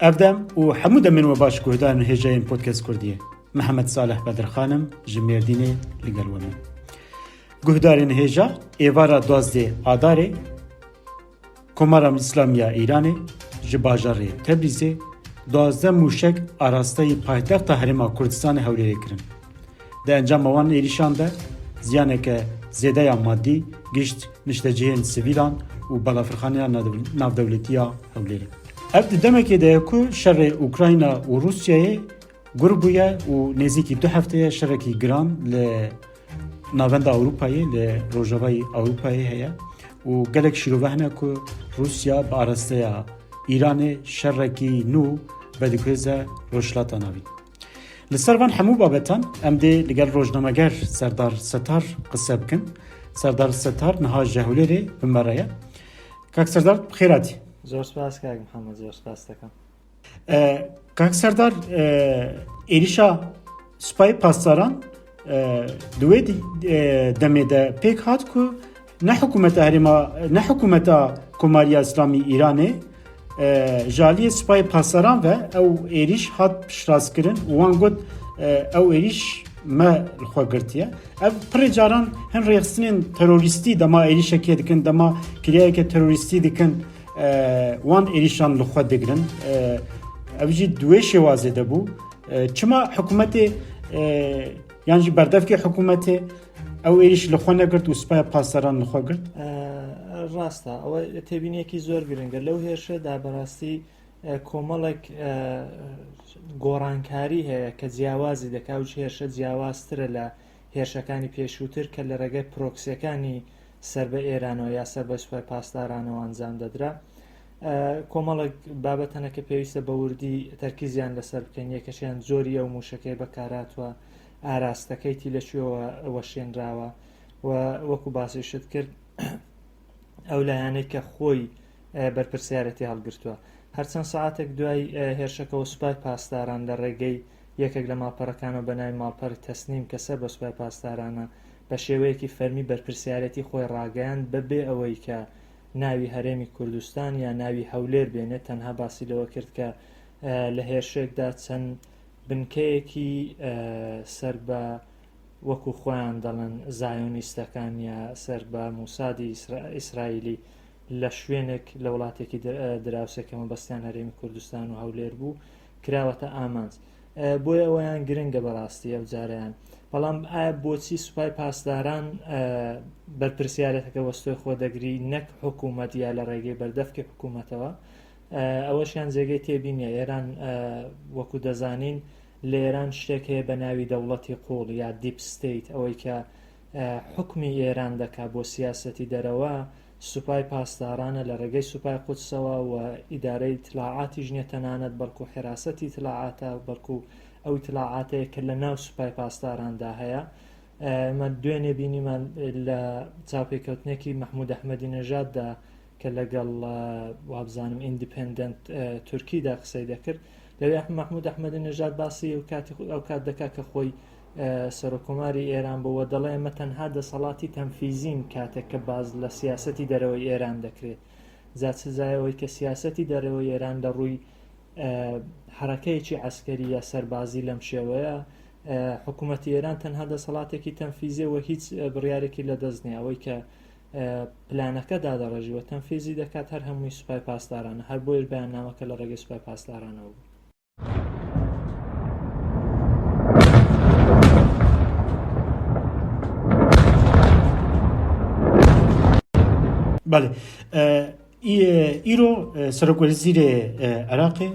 Ev dem û hemû demên we baş guhdarên hêjayên Podcast Kurdiyê. Mihemed Salih Bedirxan im ji Mêrdînê li gel we me. Guhdarên hêja êvara 12 Adarê Komara Îslamî ya Îranê ji bajarê Tebrîzê 12 mûşek arasteyî paytexta Herêma Kurdistanê Hewlêrê kirin. Di encama wan êrîşan de ziyaneke zêde ya madî gihîşt niştecihên sivîlan û balafirxaneya navdewletî ya Hewlêrê. Ev di demekê de ye ku şerê Ukrayna û Rûsyayê gur bûye û nêzîkî du hefteye şerekî giran li navenda Ewropayê li rojavayî Ewropayê heye û gelek şîrove hene ku Rûsya bi arasteya Îranê şerekî nû vediguhêze Rojhilata Navîn. Li ser van hemû babetan em dê li gel rojnameger Serdar Setar qise bikin. Serdar Setar niha ji Hewlêrê bi me re ye. Kak Serdar bi xêr hatî. Zor spas kak Mihemed zor spas dikim. Kak Serdar êrişa Supayê Pasdaran di wê demê de pêk hat ku Ne hikûmeta herêma ne hikûmeta Komariya Îslamî Îranê ji aliyê Sipayê Pasaran ve ew êrîş hat piştrastkirin û wan got ew êrîş me li xwe girtiye. Ev pirê caran hin rêxistinên terorîstî dema êrîşekê dikin dema kiryayeke terorîstî dikin wan êrîşan li xwe digirin. Ev jî di wê şêwazê de bû. Çima hikûmetê yan jî berdevkê hikûmetê Ew êrîş li xwe negirt û spaya pasaran li xwe girt? Rast e. Ew têbîniyekî zor giring e. Lew hêrşê da بەڕاستی کۆمەڵێک گۆڕانکاری هەیە کە جیاوازی دەکا و هێرشە جیاوازترە لە هێرشەکانی پێشووتر کە لە ڕێگەی پرۆکسیەکانی سەر بە ئێرانەوە یا سەر بە سوپای پاسدارانەوە ئەنجام دەدرا کۆمەڵێک بابەت هەنە کە پێویستە بە وردی تەرکیزیان لەسەر بکەین یەکەشیان جۆری ئەو موشەکەی بەکاراتوە ئاراستەکەیتی لە کوێوە وەشێنراوە و وەکو باسیشت کرد ئەو لایەنەی کە خۆی بەرپرسیارەتی هەڵگرتووە هەرچەند ساعتێک دوای هێرشەکەەوە سوپای پاسداران لە ڕێگەی یەکێک لە ماڵپەرەکانەوە بە ناوی ماڵپەری تەسنیم کە سەر بە سوپای پاسدارانە بە شێوەیەکی فەرمی بەرپرسیارەتی خۆی ڕاگەیاند بەبێ ئەوەی کە ناوی هەرێمی کوردستان یا ناوی هەولێر بێنێت تەنها باسی لەوە کرد کە لە هێرشێکدا چەند بنکەیەکی سەر بە وەکو خۆیان دەڵێن زایۆنیستەکان یا سەر بە موسادی ئیسرائیلی لە شوێنێک لە وڵاتێکی دراوسێ کە مەبەستیان هەرێمی کوردستان و هەولێر بوو کراوەتە ئامانج بۆیە ئەویان گرنگە بەڕاستی ئەو جارەیان بەڵام ئایا بۆچی سوپای پاسداران بەرپرسیارەتەکە وەستۆی خۆ دەگری نەک حکوومەت یا لە ڕێگەی بەردەفکی حکوومەتەوە ئەوەشیان جێگەی تێبینیە ئێران وەکو دەزانین لە ئێران شتێک هەیە بە ناوی دەوڵەتی قوڵ یا deep state ئەوەی کە حکمی ئێران دەکا بۆ سیاسەتی دەرەوە سوپای پاسدارانە لە ڕێگەی سوپای قودسەوە و ئیدارەی ئیتلاعاتیش نیە تەنانەت بەڵکو حراسەتی ئیتلاعاتە بەڵکو ئەو ئیتلاعاتەیە کە لە ناو سوپای پاسداراندا هەیە ئێمە دوێنێ بینیمان لە چاوپێکەوتنێکی مەحمود ئەحمەدی نەژاددا کە لەگەڵ وابزانم ئیندیپێندنت تورکیدا قسەی دەکرد لەوێ مەحمود ئەحمەدی نەژاد باسی ئەو کاتی ئەو کات دەکات کە خۆی سەرۆککۆماری ئێران بووە دەڵێ ئێمە تەنها دەسەڵاتی تەنفیزین کاتێک کە باز لە سیاسەتی دەرەوەی ئێران دەکرێت جا چ جایەوەی کە سیاسەتی دەرەوەی ئێران لە ڕووی حرەکەیەکی عسکەری یا سەربازی لەم شێوەیە حکوومەتی ئێران تەنها دەسەڵاتێکی تەنفیزیەوە هیچ بڕیارێکی لە دەست نیە ئەوەی کە پلانەکە دادەڕێژی و تەنفیزی دەکات هەر هەمووی سوپای پاسدارانە هەر بۆیش بەیاننامەکە لە ڕێگەی سوپای پاسدارانەوە بوو. بەڵێ ئیرۆ سەرۆکوەزیرێ عێراقێ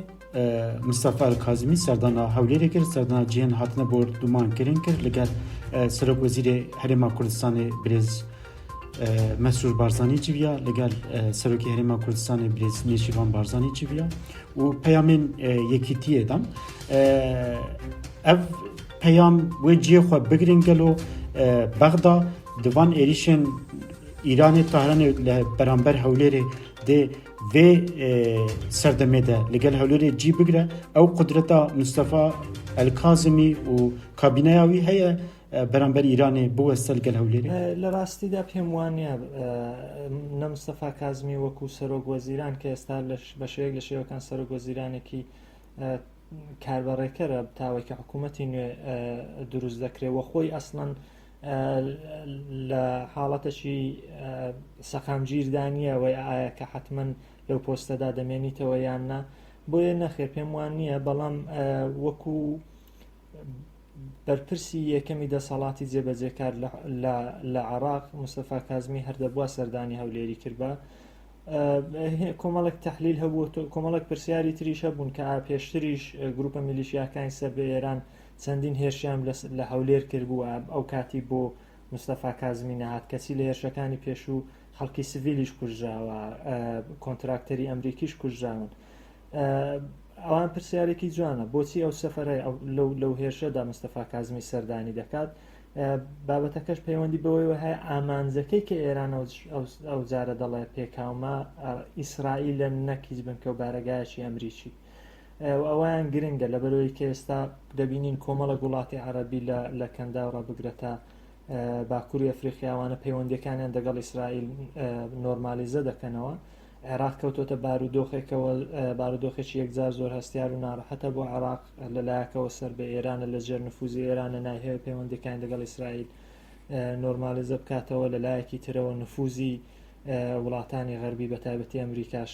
مستەفا کازمی سەردانا هەولێرێ کرد سەردانا جیهن هاتنە بۆردومان کرن کرد لەگەر سەرۆکوەزیرێ هەرێما کوردستانێ برێز مەسرور بارزانی چیویە لەگەل سەرۆکی هەرێما کوردستانی برێز نێچیرڤان بارزانی چیویە و پەیامên یەکیتیەدان ئەv پەیام wê cihê xwe bigirin gelo Bexda di van êrişên Îranê Tehranê li beramber Hewlêrê dê vê serdemê de li gel Hewlêrê cî bigire ew qudreta Mistefa El Kazimî û kabîneya wî heye. بەرامبەر ئیرانێ بوەستە لەگەل هەولێرێ؟ لە ڕاستیدا پێم وانە نە مستەفا کازمی وەکو سەرۆک وەزیران کە ئێستا بە شێوەیەک لە شێوەکان سەرۆک وەزیرانێکی کاربەڕێکەرە تاوەی کە حکوومەتی نوێ دروست دەکرێت و خۆی ئەسڵەن لە حاڵەتەکی سەقامگیردا نییە وەی ئایا کە حتمما لەو پۆستەدا دەمێنیتەوە یان نا بۆیە نەخێر پێم وان نییە بەڵام وەکو بەرپرسی یەکەمی دەسەڵاتی جێبەجێکار لە عراق مستەفا کازمی هەردەبووە سەردانی هەولێری کردبا کۆمەڵێک تەحلیل هەبوو کۆمەڵێک پرسیاری تریش هەبوون کە پێشتریش گروپە میلیشیاکانی سەر بە ئێران چەندین هێرشیان لە هەولێر کردبوو ئەو کاتی بۆ مستەفا کازمی نەهات کەچی لە هێرشەکانی پێشوو خەڵکی سڤیلیش کوژراوە کۆنتراکتەری ئەمریکیش کوژراون ئەوان پرسیارێکی جوانە بۆچی ئەو سەفەرە لەو هێرشەدا مستەفا کازمی سەردانی دەکات بابەتەکەش پەیوەندی بەوەیەوە هەیە ئامانجەکەی کە ئێران ئەو جارە دەڵێ پێکاومە ئیسرائیلە نەک هیچ بنکە و بارەگایەکی ئەمریکی ئەویان گرنگە لەبەرەوەی کە ئێستا دەبینین کۆمەڵە وڵاتی عەربی لە کەنداوڕا بگرە تا باکووری ئەفریقیاوانە پەیوەندیەکانیان دەگەڵ ئیسرائیل نۆرمالیزە دەکەنەوە عێراق کەوتۆتە بارودۆخێکەوە بارودۆخێکی یەکجار زۆر هەستیار و ناڕەحەتە بۆ عێراق لەلایەکەوە سەر بە ئێرانە لە ژێر نفوزی ئێرانە نایهەوێت پەیوەندیەکانی لەگەڵ ئیسرائیل نۆرمالیزە بکاتەوە لەلایەکی ترەوە نفوزی وڵاتانی غەربی بە تایبەتی ئەمریکاش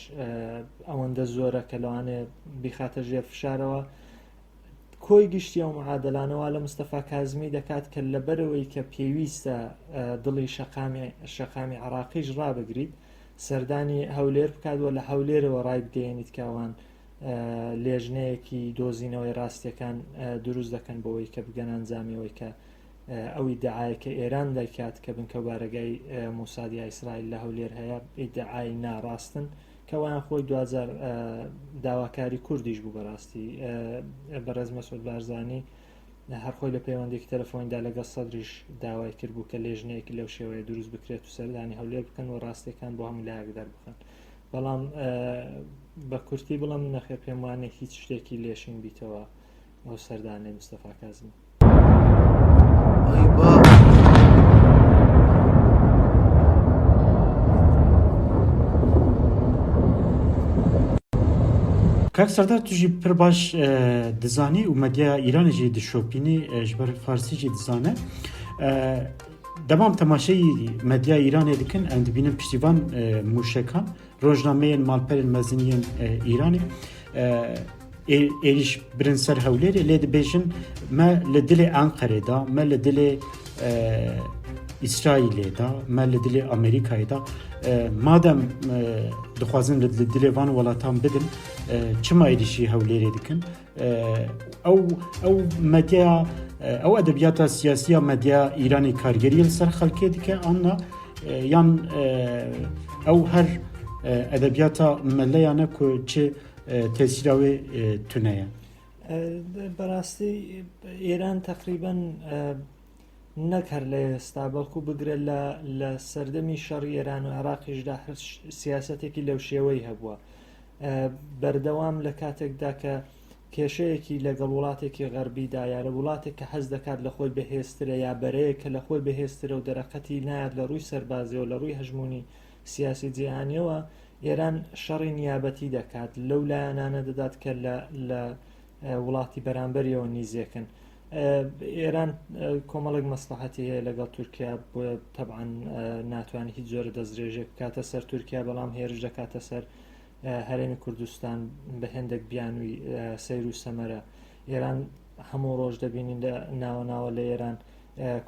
ئەوەندە زۆرە کە لەوانەیە بیخاتە ژێر فشارەوە کۆی گشتی ئەو معادلانە وا لە مستەفا کازمی دەکات کە لەبەرەوەی کە پێویستە دڵی شەقامی شەقامی عراقیش ڕابگریت سەردانی هەولێر بکات و لە هەولێرەوە ڕایبگەیەنیت کە ئەوان لێژنەیەکی دۆزینەوەی ڕاستیەکان دروست دەکەن بۆەوەی کە بگەن ئەنجامیەوەی کە ئەو ئیدعایە کە ئێران دەکات کە بنکە بارەگای موساد یا ئیسرائیل لە هەولێر هەیە ئیدعای ناڕاستن کە وایان خۆی دوجار داواکاری کوردیش بوو بەڕاستی بەڕێز مەسعود بارزانی هەر خۆی لە پەیوەندێکی تەلەفۆنیدا لەگەڵ سەدریش داوای کرد بوو کە لێژنەیەکی لەو شێوەیە دروست بکرێت و سەردانی هەولێر بکەن و ڕاستیەکان بۆ هەموو لایەک دەربخەن بەڵام بە کورتی بڵم نەخێر پێم وانێ هیچ شتێکی لێشین بیتەوە ئەو سەردانەی مستەفا کازمی. کاک سەردار تو jî pir baş dizanî û medyaya Îranê jî dişopînî ji ber Farsî jî dizane. Dema em temaşeyî medya Îranê dikin em dibînin piştî van mûşekan rojnameyên malperên mezin yên Îranê êrîş birin ser Hewlêrê lê dibêjin me li dilê Enqerê da me li dilê İsraîlê da me li dilê Amerîkayê da madem dixwazin li dilê van welatan bidin çima êrîşî Hewlêrê dikin ew ew medyaya ew edebiyata siyasî ya medyaya Îranê kargerî li ser xelkê dike an na yan ew her edebiyata meleyan e ku çi tesîra wê tune ye. بەڕاستی ئێران تقریبن نەک هەر لە ئێستا بەڵکو بگرە لە لە سەردەمی شەڕی ئێران و عێراقیشدا هەر سیاسەتێکی لەو شێوەی هەبووە بەردەوام لە کاتێکدا کە کێشەیەکی لەگەڵ وڵاتێکی غەربیدا یا لە وڵاتێک کە حەز دەکات لە خۆی بەهێزترە یا بەرەیەک کە لە خۆی بەهێزترە و دەرەقەتی نایات لە ڕووی سەربازیەوە لە ڕووی هەژموونی سیاسی جیهانیەوە ئێران شەڕی نیابەتی دەکات لەو لایەنانە دەدات کە لە لە وڵاتی بەرامبەریەوە نیزێکن. ئێران کۆمەڵێک مەسلحەتی هەیە لەگەڵ تورکیا بۆیە تەبعەن ناتوانێت هیچ جۆرە دەستدرێژێک بکاتە سەر تورکیا بەڵام هێرش دەکاتە سەر هەرێمی کوردستان بە هێندێک بیانووی سەیر و سەمەرە ئێران هەموو ڕۆژ دەبینین لە ناوە ناوە لە ئێران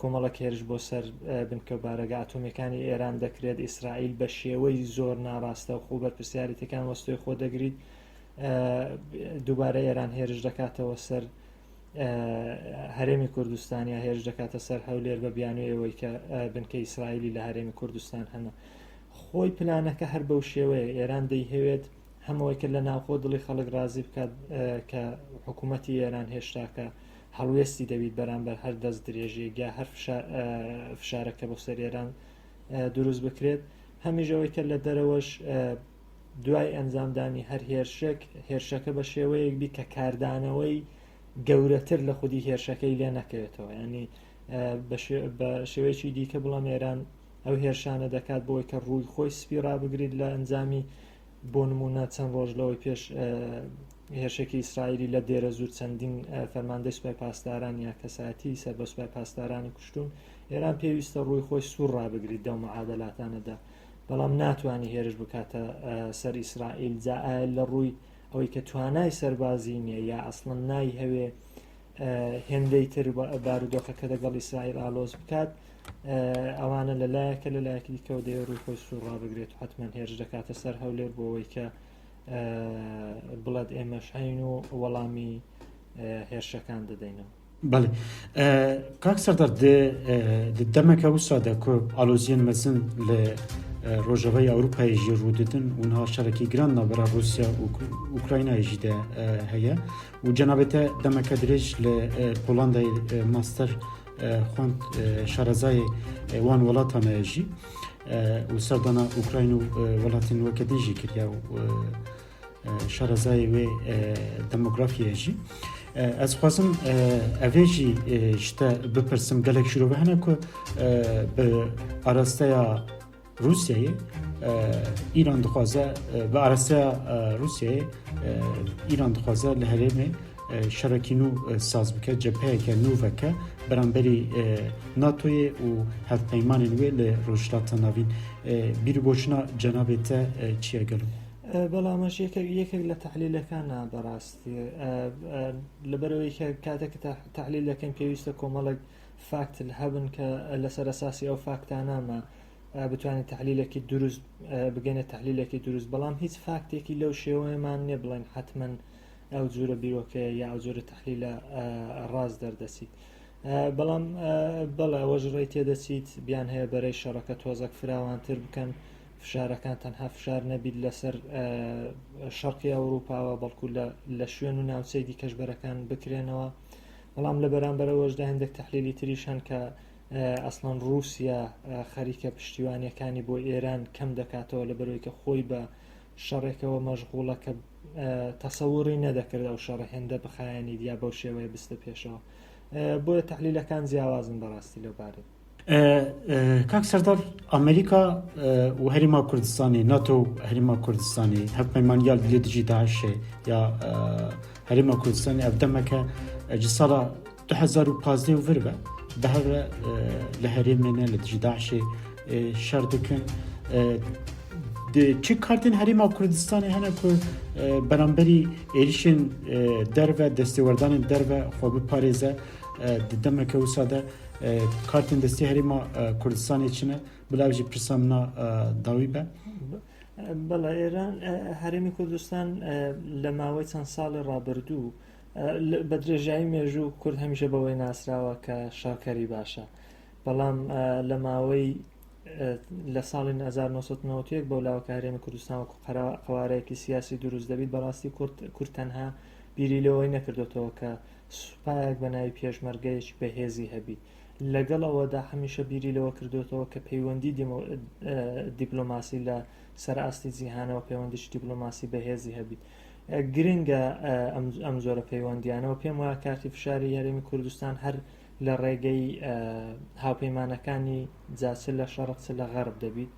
کۆمەڵک هێرش بۆ سەر بنکە و بارەگە ئەتۆمیەکانی ئێران دەکرێت ئیسرائیل بە شێوەی زۆر ناڕاستە و خۆ بەرپرسیارەتەکان وەستۆی خۆ دەگریت دووبارە ئێران هێرش دەکاتەوە سەر هەرێمی کوردستان یا هێرش دەکاتە سەر هەولێر بە بیانوی ئەوەی کە بنکە ئیسرائیلی لە هەرێمی کوردستان هەنە خۆی پلانەکە هەر بەو شێوەیە ئێران دەیهەوێت هەمەوەی کە لە ناوخۆ دڵی خەڵک ڕازی بکات کە حکوومەتی ئێران هێشتاکە هەڵوێستی دەبیت بەرامبەر هەر دەست درێژیەک یا هەر فشارەکە بۆ سەر ئێران دروست بکرێت هەمیشەوەی کە لە دەرەوەش دوای ئەنجامدانی هەر هێرشێک، هێرشەکە بە شێوەیەک بی کە کاردانەوەی گەورەتر لە خودی هێرشەکەی لێ نەکەوێتەوە. یانی بە شێوەیەکی دیکە بڵام ئێران ئەو هێرشانە دەکات بۆی کە ڕووی خۆی سپی ڕابگریت لە ئەنجامی بۆ نمونە چەند ڕۆژ لەوەی پێش هێرشێکی ئیسرائیلی لە دێرە زور چەندین فەرماندەی سوپای پاسداران یا کەسایەتی سەر بە سوپای پاسدارانی کوشتون ئێران پێویستە ڕووی خۆی سوور ڕابگریت دەو معادلاتانەدا بەڵام ناتوانانی هێرش بکاتە سەر ئیسرائیل جا ئایا لە ڕووی ئەوەی کە توانای سەربازی نییە یا ئەسڵەن نایهەوێ هێندەی تر بارودۆخەکە لەگەڵ ئیسرائیل ئالۆز بکات ئەوانە لەلایەکە لە لایەکی دیکەوە دەیە ڕووی خۆی سوور ڕابگرێت و حتمما هێرش دەکاتە سەر هەولێر بۆ ئەوەی کە بڵێت ئێمەش هەین و وەڵامی هێرشەکان دەدەینەوە. بەڵێ کاک سەردار di demeke wisa de ku aloziyên mezin li Rojavayê Ewropayê jî rû didin û niha şerekî giran navbera Rûsya û Ukraynayê jî de heye û cenabê te demeke dirêj li Polandayê master xwend şarezayê wan welatan e jî û serdana Ukrayn û welatên weke din jî kiriye û şarezayê wê demografiyê jî. Ez xwazim evê jî ji te bipirsim gelek şirove hene ku bi arasteya Rûsyayê Îran dixwaze bi arasteya Rûsyayê Îran dixwaze li herêmê şerekî nû saz bike, cepheyeke nû veke beramberî NATOyê û hevpeymanên wê li Rojhilata Navîn. Bîr û boçûna cenabê te çi ye gelo? بەڵام ئەمەش یەکێک یەکێک لە تەحلیلەکانە بەڕاستی لەبەرەوەی کە کاتێک تەحلیل دەکەین پێویستە کۆمەڵێک فاکت هەبن کە لەسەر ئەساسی ئەو فاکتانامە بتوانین تحلیلێکی دروست بگەینە تحلیلێکی دروست بەڵام هیچ فاکتێکی لەو شێوەیەمان نییە بڵێن حتمما ئەو جورە بیرۆکەیە یا ئەو جۆرە تحلیلە ڕاست دەردەچیت بەڵام بەڵێ ئەوەش ڕێی تێدەچیت بیان هەیە بەرەی شەڕەکە تۆزەک فراوانتر بکەن فشارەکان تەنها فشار نەبیت لەسەر شەرقی ئەوروپاوە بەڵکو لە شوێن و ناوچەی دیکەش بەرەکان بکرێنەوە بەڵام لە بەرامبەرەوەشدا هەندێک تحلیلی تریش هەن کە ئەسڵەن رووسیا خەریکە پشتیوانیەکانی بۆ ئێران کەم دەکاتەوە لە بەرەوەی کە خۆی بە شەڕێکەوە مەشغوڵە کە تەسەوڕی نەدەکرد ئەو شەڕە هێندە بخایەنیت یا بەو شێوەیە بستە پێشەوە بۆیە تحلیلەکان جیاوازن بەڕاستی لەو بارەی. کاک سەردار ئەمریکا و هەرێما کوردستانی ناتۆ و هەرێما کوردستانی هەڤپەیمانیا لە دژی داعشێ یا هەرێما کوردستانی ئەv دەمەکە ji sala 2015 و vir ve bi hev re li herêmê ne li dijî DAIŞê şer dikin. Çi kartên Herêma Kurdistanê hene ku beramberî êrişên derve, destêwerdanên derve xwe biparêze di demeke wisa de kartên destê Herêma Kurdistanê çi ne? Bila ev jî pirsa min a dawî be. بەڵێ ئێران هەرێمی کوردستان لە ماوەی چەند ساڵی ڕابردوو بە درێژایی مێژوو کورد هەمیشە بەوەی ناسراوە کە شەڕکەری باشە بەڵام لە ماوەی لە ساڵی 1991 بەو لاوە کە هەرێمی کوردستان وەکو قەوارەیەکی سیاسی دروست دەبیت بەڕاستی کورد کورد تەنها بیری لەوەی نەکردوتەوە کە سوپایەک بە ناوی پێشمەرگەیەکی بەهێزی هەبیت لەگەڵ ئەوەدا هەمیشە بیری لەوە کردوتەوە کە پەیوەندی دیپلۆماسی لە سەر ئاستی جیهانەوە پەیوەندیی دیپلۆماسی بەهێزی هەبیت گرنگە ئەم جۆرە پەیوەندیانەوە پێم وایە کارتی فشاری هەرێمی کوردستان هەر لە ڕێگەی هاوپەیمانەکانی جا چ لە شەڕق چ لە غەرب دەبیت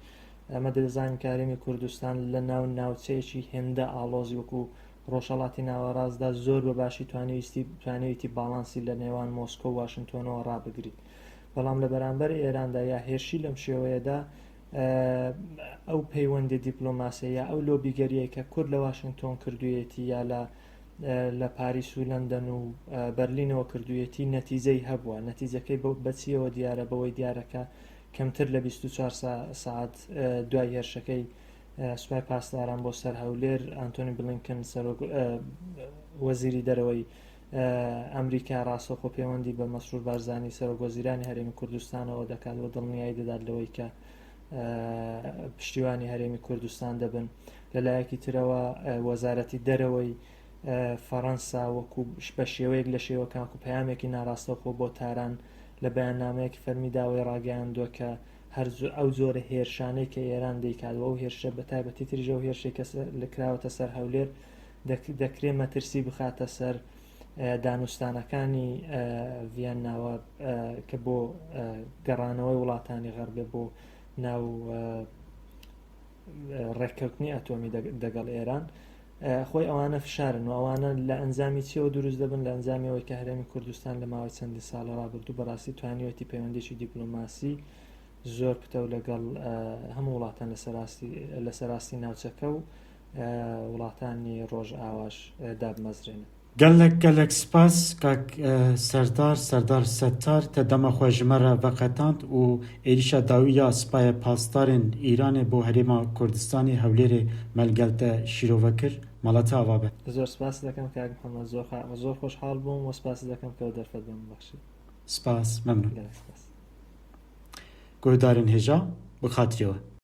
ئەمە دەزانین کە هەرێمی کوردستان لە ناو ناوچەیەکی هێندە ئاڵۆزی وەکو ڕۆژهەڵاتی ناوەڕاستدا زۆر بە باشی توانیویستی توانیویتی باڵانسی لە نێوان مۆسکۆ و واشنتۆنەوە ڕابگریت بەڵام لە بەرامبەر ئێراندا یا هێرشی لەم شێوەیەدا ئەو پەیوەندی دیپلۆماسیە یا ئەو لۆبیگەریە کە کورد لە واشنگتۆن کردوویەتی یا لە لە پاریس و لەندەن و بەرلینەوە کردوویەتی نەتیجەی هەبووە نەتیجەکەی بەچیەوە دیارە بەوەی دیارەکە کەمتر لە 24 ساعت دوای هێرشەکەی سوپای پاسداران بۆ سەر هەولێر ئەنتۆنی بلینکن سەرۆک وەزیری دەرەوەی ئەمریکا ڕاستەوخۆ پەیوەندی بە مەسرور بارزانی سەرۆک وەزیرانی هەرێمی کوردستانەوە دەکات و دڵنیایی دەدات لەوەی کە پشتیوانی هەرێمی کوردستان دەبن لەلایەکی ترەوە وەزارەتی دەرەوەی فەڕەنسا وەکو بە شێوەیەک لە شێوەکان و پەیامێکی ناڕاستەوخۆ بۆ تاران لە بەیاننامەیەکی فەرمی داوای ڕاگەیاندووە کە هەر ئەو جۆرە هێرشانەی کە ئێران دەیکات و ئەو هێرشە بە تایبەتی تریش ئەو هێرشەی کە کراوەتە سەر هەولێر دەکرێ مەترسی بخاتە سەر دانوستانەکانی ڤیەنناوە کە بۆ گەڕانەوەی وڵاتانی غەربێ بۆ ناو ڕێککەوتنی ئەتۆمی دەگەڵ ئێران خۆی ئەوانە فشارن و ئەوانە لە ئەنجامی چیەوە دروست دەبن لە ئەنجامی ئەوەی کە هەرێمی کوردستان لە ماوەی چەندی ساڵە ڕابردوو بەڕاستی توانیوەتی پەیوەندێکی دیپلۆماسی زۆر پتەو لەگەڵ هەموو وڵاتان لەسەر ئاستی ناوچەکە و وڵاتانی ڕۆژئاواش دابمەزرێنن. گەلەک گەلەک سپاس کاک سەردار سەردار ستار te dema xwe ji me re veqetand û êrîşa dawî ya Spaya Pasdarên Îranê bo Herêma Kurdistanê Hewlêrê me li gel te şîrove kir. Mala te ava be. زۆر سپاست دەکەم کاک محەممەد زۆر زۆر خۆشحاڵ بووم و سپاست دەکەم کە ئەو دەرفەت بە من بەخشی. سپاس مەمنون. گەلەک سپاس. Guhdarên hêja bi xatirê we.